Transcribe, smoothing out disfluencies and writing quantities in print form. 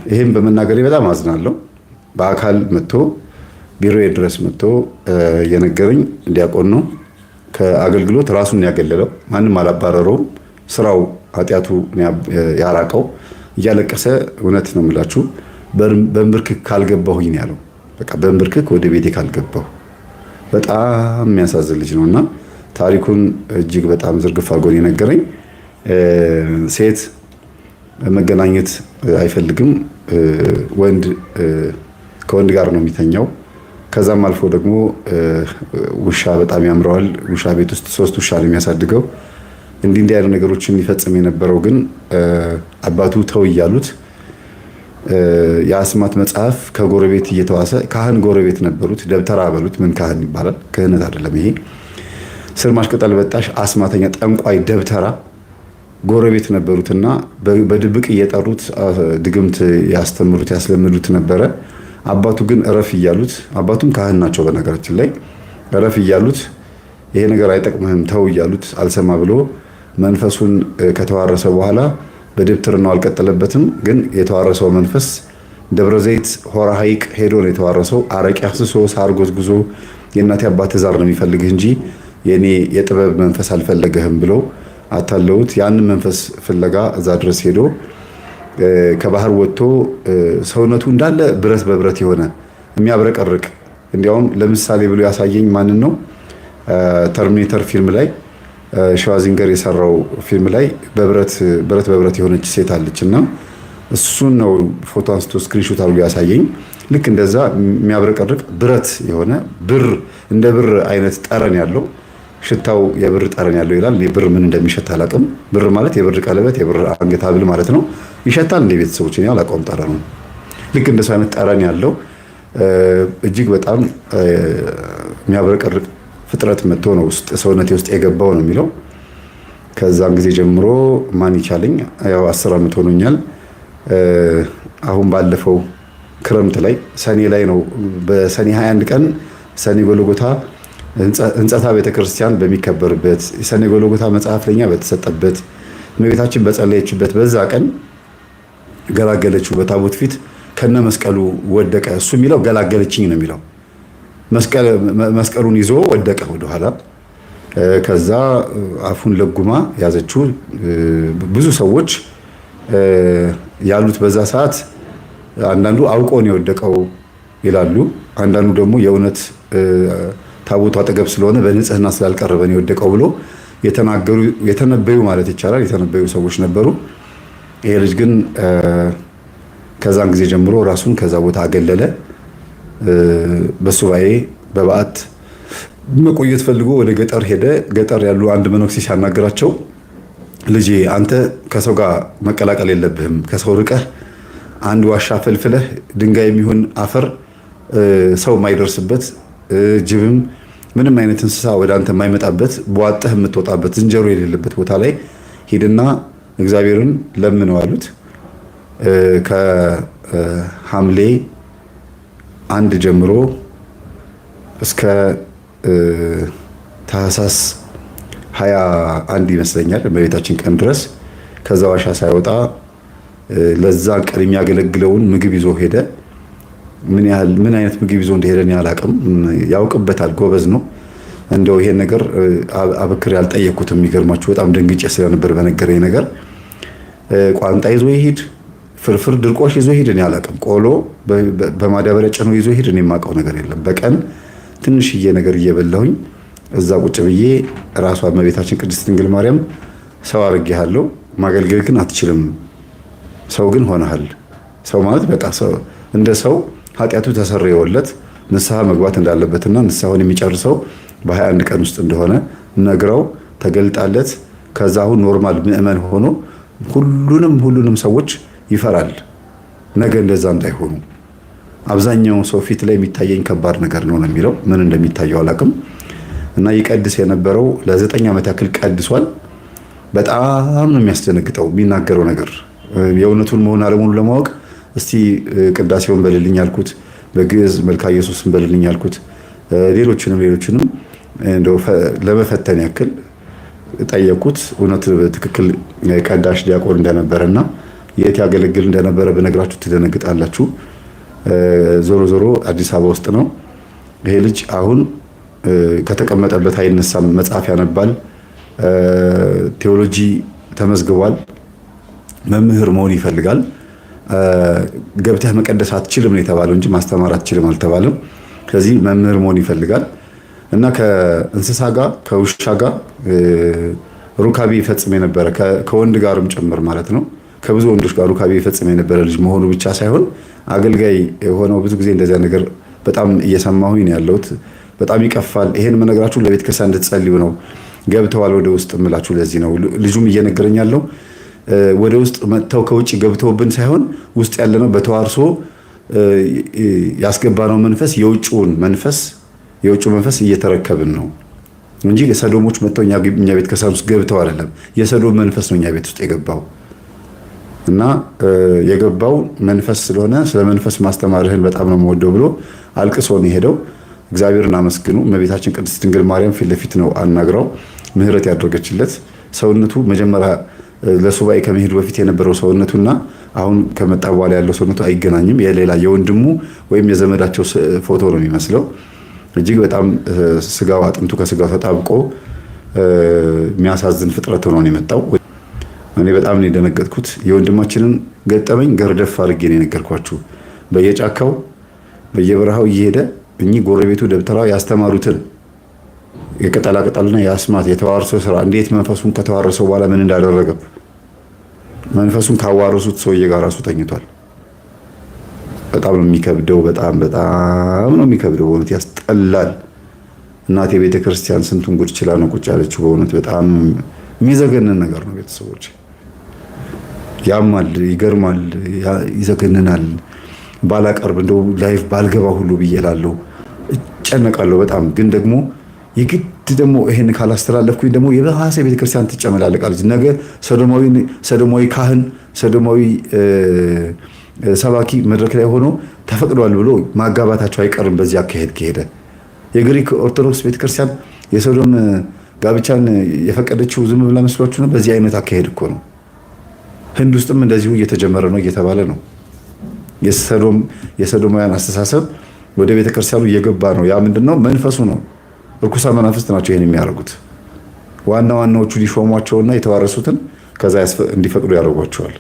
ይህም በመናገሬ በጣም አዝናለሁ። በአካል መጥቶ ቢሮዬ ድረስ መጥቶ የነገረኝ ዲያቆን ነው። ከአገልግሎት ራሱን ያገለለው፣ ማንም አላባረረውም። ስራው ኃጢአቱ ያራቀው። እያለቀሰ እውነት ነው የምላችሁ፣ በንብርክክ ካልገባሁኝ ያለው። በቃ በንብርክክ ወደ ቤቴ ካልገባሁ። በጣም የሚያሳዝን ልጅ ነው እና ታሪኩን እጅግ በጣም ዝርግፍ አድርጎ የነገረኝ። ሴት መገናኘት አይፈልግም። ወንድ ከወንድ ጋር ነው የሚተኛው። ከዛም አልፎ ደግሞ ውሻ በጣም ያምረዋል። ውሻ ቤት ውስጥ 3 ውሻ ነው የሚያሳድገው። እንዲህ እንዲህ ያሉ ነገሮችን የሚፈጽም የነበረው ግን አባቱ ተው እያሉት የአስማት መጽሐፍ ከጎረቤት እየተዋሰ፣ ካህን ጎረቤት ነበሩት። ደብተራ በሉት፣ ምን ካህን ይባላል? ክህነት አይደለም ይሄ። ስር ማሽቅጠል በጣሽ አስማተኛ ጠንቋይ ደብተራ ጎረቤት ነበሩትና በድብቅ እየጠሩት ድግምት ያስተምሩት ያስለምዱት ነበረ። አባቱ ግን እረፍ እያሉት፣ አባቱም ካህን ናቸው በነገራችን ላይ፣ እረፍ እያሉት፣ ይሄ ነገር አይጠቅምህም ተው እያሉት አልሰማ ብሎ መንፈሱን ከተዋረሰ በኋላ በደብተርናው አልቀጠለበትም። ግን የተዋረሰው መንፈስ ደብረ ዘይት ሆራ ሐይቅ ሄዶ ነው የተዋረሰው። አረቄ አፍስሶ፣ ሳር ጎዝጉዞ፣ የእናቴ አባት ዛር ነው የሚፈልግህ እንጂ የኔ የጥበብ መንፈስ አልፈለገህም ብሎ አታለውት። ያንን መንፈስ ፍለጋ እዛ ድረስ ሄዶ ከባህር ወጥቶ ሰውነቱ እንዳለ ብረት በብረት የሆነ የሚያብረቀርቅ፣ እንዲያውም ለምሳሌ ብሎ ያሳየኝ ማንን ነው? ተርሚኔተር ፊልም ላይ፣ ሸዋዚንገር የሰራው ፊልም ላይ በብረት ብረት በብረት የሆነች ሴት አለች እና እሱን ነው ፎቶ አንስቶ screenshot አድርጎ ያሳየኝ። ልክ እንደዛ የሚያብረቀርቅ ብረት የሆነ፣ ብር እንደ ብር አይነት ጠረን ያለው፣ ሽታው የብር ጠረን ያለው ይላል። ብር ምን እንደሚሸት አላውቅም። ብር ማለት የብር ቀለበት፣ የብር አንገት ሐብል ማለት ነው። ይሸታል እንደ ቤተሰቦች? እኔ አላውቀውም ጠረኑ። ልክ እንደሱ አይነት ጠረን ያለው እጅግ በጣም የሚያብረቀርቅ ፍጥረት መጥቶ ነው ውስጥ ሰውነቴ ውስጥ የገባው ነው የሚለው። ከዛን ጊዜ ጀምሮ ማን ይቻለኝ፣ ያው 10 ዓመት ሆኖኛል። አሁን ባለፈው ክረምት ላይ ሰኔ ላይ ነው፣ በሰኔ 21 ቀን ሰኔ ጎልጎታ ህንጸታ ቤተክርስቲያን በሚከበርበት፣ የሰኔ ጎልጎታ መጽሐፍ ለኛ በተሰጠበት፣ እመቤታችን በጸለየችበት በዛ ቀን ገላገለችው። በታቦት ፊት ከነ መስቀሉ ወደቀ። እሱ የሚለው ገላገለችኝ ነው የሚለው። መስቀሉን ይዞ ወደቀ ወደኋላ። ከዛ አፉን ለጉማ ያዘችው። ብዙ ሰዎች ያሉት በዛ ሰዓት አንዳንዱ አውቆ ነው የወደቀው ይላሉ። አንዳንዱ ደግሞ የእውነት ታቦቱ አጠገብ ስለሆነ በንጽህና ስላልቀረበ ነው የወደቀው ብሎ የተናገሩ፣ የተነበዩ ማለት ይቻላል፣ የተነበዩ ሰዎች ነበሩ። ይሄ ልጅ ግን ከዛን ጊዜ ጀምሮ ራሱን ከዛ ቦታ አገለለ። በሱባኤ በበዓት መቆየት ፈልጎ ወደ ገጠር ሄደ። ገጠር ያሉ አንድ መነኩሴ ሲያናግራቸው ልጄ አንተ ከሰው ጋር መቀላቀል የለብህም፣ ከሰው ርቀህ አንድ ዋሻ ፈልፍለህ ድንጋይ የሚሆን አፈር፣ ሰው የማይደርስበት፣ ጅብም ምንም አይነት እንስሳ ወደ አንተ የማይመጣበት፣ በዋጠህ የምትወጣበት፣ ዝንጀሮ የሌለበት ቦታ ላይ ሂድና እግዚአብሔርን ለምነው አሉት። ከሐምሌ 1 ጀምሮ እስከ ታህሳስ 21 ይመስለኛል በቤታችን ቀን ድረስ ከዛ ዋሻ ሳይወጣ ለዛ ቀን የሚያገለግለውን ምግብ ይዞ ሄደ። ምን ያህል ምን አይነት ምግብ ይዞ እንደሄደ እኔ አላውቅም። ያውቅበታል፣ ጎበዝ ነው። እንደው ይሄን ነገር አበክሬ ያልጠየኩትም፣ የሚገርማችሁ በጣም ደንግጬ ስለነበር በነገረኝ ነገር። ቋንጣ ይዞ ይሂድ፣ ፍርፍር ድርቆሽ ይዞ ይሂድ እኔ አላውቅም። ቆሎ በማዳበሪያ ጭኖ ይዞ ይሂድ እኔ የማውቀው ነገር የለም። በቀን ትንሽዬ ነገር እየበላሁኝ እዛ ቁጭ ብዬ ራሷ እመቤታችን ቅድስት ድንግል ማርያም ሰው አድርጌሃለሁ፣ ማገልገል ግን አትችልም፣ ሰው ግን ሆነሃል። ሰው ማለት በቃ እንደ ሰው ኃጢአቱ ተሰርዮለት ንስሐ መግባት እንዳለበትና ንስሐውን የሚጨርሰው በ21 ቀን ውስጥ እንደሆነ ነግረው ተገልጣለት ከዛ አሁን normal ምዕመን ሆኖ ሁሉንም ሁሉንም ሰዎች ይፈራል። ነገ እንደዛ እንዳይሆኑ አብዛኛው ሰው ፊት ላይ የሚታየኝ ከባድ ነገር ነው ነው የሚለው። ምን እንደሚታየው አላውቅም። እና ይቀድስ የነበረው ለ9 ዓመት ያክል ቀድሷል። በጣም ነው የሚያስደነግጠው የሚናገረው ነገር። የእውነቱን መሆን አለመሆኑን ለማወቅ እስቲ ቅዳሴውን በልልኝ ያልኩት፣ በግዕዝ መልካ ኢየሱስን በልልኝ ያልኩት፣ ሌሎችንም ሌሎችንም እንደው ለመፈተን ያክል ጠየኩት። እውነት ትክክል ቀዳሽ ዲያቆን እንደነበረና የት ያገለግል እንደነበረ ብነግራችሁ ትደነግጣላችሁ። ዞሮ ዞሮ አዲስ አበባ ውስጥ ነው። ይሄ ልጅ አሁን ከተቀመጠበት አይነሳም። መጽሐፍ ያነባል። ቴዎሎጂ ተመዝግቧል። መምህር መሆን ይፈልጋል። ገብተህ መቀደስ አትችልም ነው የተባለው እንጂ ማስተማር አትችልም አልተባለም። ስለዚህ መምህር መሆን ይፈልጋል እና ከእንስሳ ጋር ከውሻ ጋር ሩካቤ ይፈጽም የነበረ፣ ከወንድ ጋርም ጭምር ማለት ነው። ከብዙ ወንዶች ጋር ሩካቤ ይፈጽም የነበረ ልጅ መሆኑ ብቻ ሳይሆን አገልጋይ ሆነው ብዙ ጊዜ እንደዚያ ነገር በጣም እየሰማሁኝ ነው ያለሁት። በጣም ይቀፋል። ይሄን የምነግራችሁ ለቤተ ክርስቲያን እንድትጸልዩ ነው። ገብተዋል ወደ ውስጥ የምላችሁ ለዚህ ነው። ልጁም እየነገረኝ ያለው ወደ ውስጥ መጥተው ከውጭ ገብተውብን ሳይሆን ውስጥ ያለነው በተዋርሶ ያስገባነው መንፈስ የውጭው መንፈስ እየተረከብን ነው እንጂ የሰዶሞች መጥተው እኛ ቤተ ክርስቲያን ውስጥ ገብተው አይደለም። የሰዶም መንፈስ ነው እኛ ቤት ውስጥ የገባው እና የገባው መንፈስ ስለሆነ ስለ መንፈስ ማስተማርህን በጣም ነው የምወደው ብሎ አልቅሶ ነው የሄደው። እግዚአብሔርን አመስግኑ። እመቤታችን ቅድስት ድንግል ማርያም ፊት ለፊት ነው አናግረው ምህረት ያደረገችለት። ሰውነቱ መጀመሪያ ለሱባኤ ከመሄዱ በፊት የነበረው ሰውነቱና አሁን ከመጣ በኋላ ያለው ሰውነቱ አይገናኝም። የሌላ የወንድሙ ወይም የዘመዳቸው ፎቶ ነው የሚመስለው። እጅግ በጣም ስጋው አጥንቱ ከስጋው ተጣብቆ የሚያሳዝን ፍጥረት ሆኖ ነው የመጣው። እኔ በጣም ነው የደነገጥኩት። የወንድማችንን ገጠመኝ ገርደፍ አድርጌ ነው የነገርኳችሁ። በየጫካው በየበረሃው እየሄደ እኚህ ጎረቤቱ ደብተራው ያስተማሩትን የቅጠላ ቅጠልና የአስማት የተዋርሶ ስራ እንዴት መንፈሱን ከተዋረሰው በኋላ ምን እንዳደረገ፣ መንፈሱን ካዋረሱት ሰውዬ ጋር ራሱ ተኝቷል። በጣም ነው የሚከብደው። በጣም በጣም ነው የሚከብደው። በእውነት ያስጠላል። እናቴ ቤተ ክርስቲያን ስንቱን ጉድ ችላ ነው ቁጭ ያለችው። በእውነት በጣም የሚዘገንን ነገር ነው። ቤተሰቦች፣ ያማል፣ ይገርማል፣ ይዘገንናል። ባላቀርብ እንደው live ባልገባ ሁሉ ብዬ እላለሁ። እጨነቃለሁ በጣም። ግን ደግሞ የግድ ደግሞ ይሄን ካላስተላለፍኩኝ ደግሞ የባሰ ቤተክርስቲያን ትጨመላለቃለች። ነገ ሰዶማዊ ካህን፣ ሰዶማዊ ሰባኪ መድረክ ላይ ሆኖ ተፈቅዷል ብሎ ማጋባታቸው አይቀርም። በዚህ አካሄድ ከሄደ የግሪክ ኦርቶዶክስ ቤተክርስቲያን የሶዶም ጋብቻን የፈቀደችው ዝም ብላ መስሏችሁ ነው? በዚህ አይነት አካሄድ እኮ ነው። ህንድ ውስጥም እንደዚሁ እየተጀመረ ነው እየተባለ ነው። የሰዶማውያን አስተሳሰብ ወደ ቤተክርስቲያኑ እየገባ ነው። ያ ምንድን ነው? መንፈሱ ነው። እርኩሳን መናፍስት ናቸው ይህን የሚያደርጉት። ዋና ዋናዎቹ ሊሾሟቸውና የተዋረሱትን ከዛ እንዲፈቅዱ ያደርጓቸዋል።